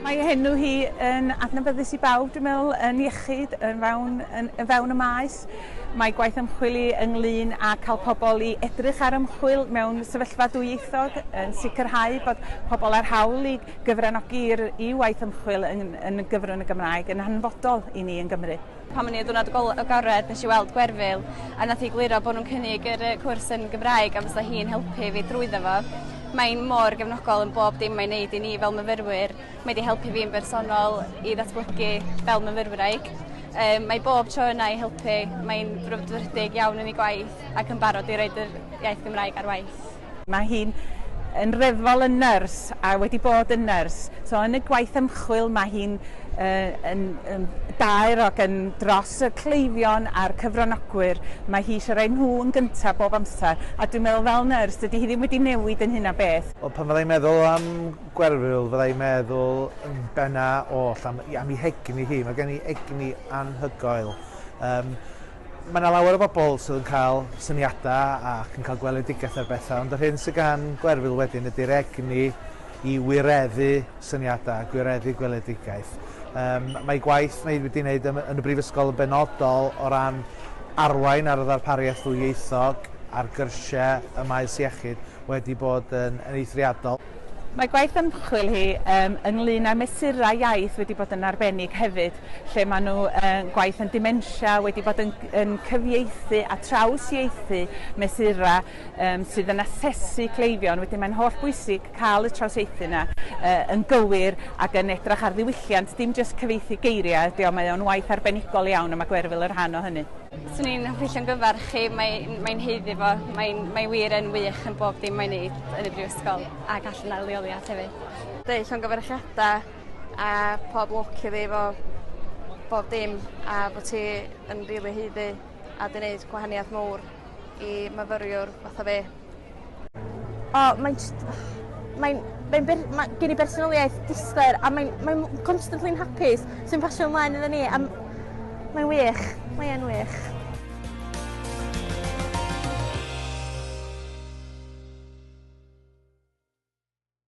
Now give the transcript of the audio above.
Mae ei henw hi yn adnabyddus i bawb, dwi'n meddwl, yn iechyd, yn fewn, yn, yn fewn y maes. Mae gwaith ymchwil hi ynglyn â cael pobl i edrych ar ymchwil mewn sefyllfa dwyieithog, yn sicrhau bod pobl â'r hawl i gyfranogi i waith ymchwil yn gyfrwng y Gymraeg yn hanfodol i ni yn Gymru. Pan o'n i ar diwrnod agored nes i weld Gwerfyl a nath hi egluro bod nhw'n cynnig yr cwrs yn Gymraeg a fysa hi'n helpu fi drwyddo fo. Mae'n mor gefnogol yn bob dim mae'n neud i ni fel myfyrwyr. Mae 'di helpu fi yn bersonol i ddatblygu fel myfyrwraig. Mae bob tro yna i helpu. Mae'n frwdfrydig iawn yn ei gwaith ac yn barod i roid yr iaith Gymraeg ar waith. Mae hi'n yn reddfol yn nyrs a wedi bod yn nyrs. So yn y gwaith ymchwil mae hi'n yn daer ac yn dros y cleifion a'r cyfranogwyr. Mae hi eisiau rhoi nhw yn gyntaf bob amser. A dwi'n meddwl fel nyrs dydy hi ddim wedi newid yn hynna beth. Wel, pan fyddai'n meddwl am Gwerfyl, fyddai'n meddwl yn benna oll am ei hegni hi. Mae gen i egni anhygoel. Mae yna lawer o bobl sydd yn cael syniadau ac yn cael gweledigaeth ar bethau, ond yr hyn sydd gan Gwerfyl wedyn ydy'r egni i wireddu syniadau, gwireddu gweledigaeth. Mae gwaith mae wedi wneud yn y brifysgol yn benodol o ran arwain ar y ddarpariaeth ddwyieithog ar gyrsiau y maes iechyd wedi bod yn eithriadol. Mae gwaith ymchwil hi ynglyn â mesurau iaith wedi bod yn arbennig hefyd, lle maen nhw gwaith yn dementia wedi bod yn cyfieithu a trawsieithu mesurau sydd yn asesu cleifion. Wedyn mae'n holl bwysig cael y trawsieithu yna yn gywir ac yn edrych ar ddiwylliant, dim jyst cyfieithu geiriau, ydi o, mae o'n waith arbenigol iawn a mae Gwerfyl yn rhan o hynny. Swn i'n hoffi llongyfarch chi, mae'n haeddu fo, mae wir yn wych yn bob dim mae'n neud yn y brifysgol ac allan ar leoliad hefyd. Deud llongyfarchiadau a pob lwc iddi efo bob dim a bod ti yn rili haeddu a 'di neud gwahaniaeth mowr i myfyriwr fatha fi. O, mae'n jyst, mae'n mae'n ber- ma' gen i bersonoliaeth disglair a mae'n constantly'n hapus sy'n pasio ymlaen iddo ni a mae'n wych, mae e'n wych.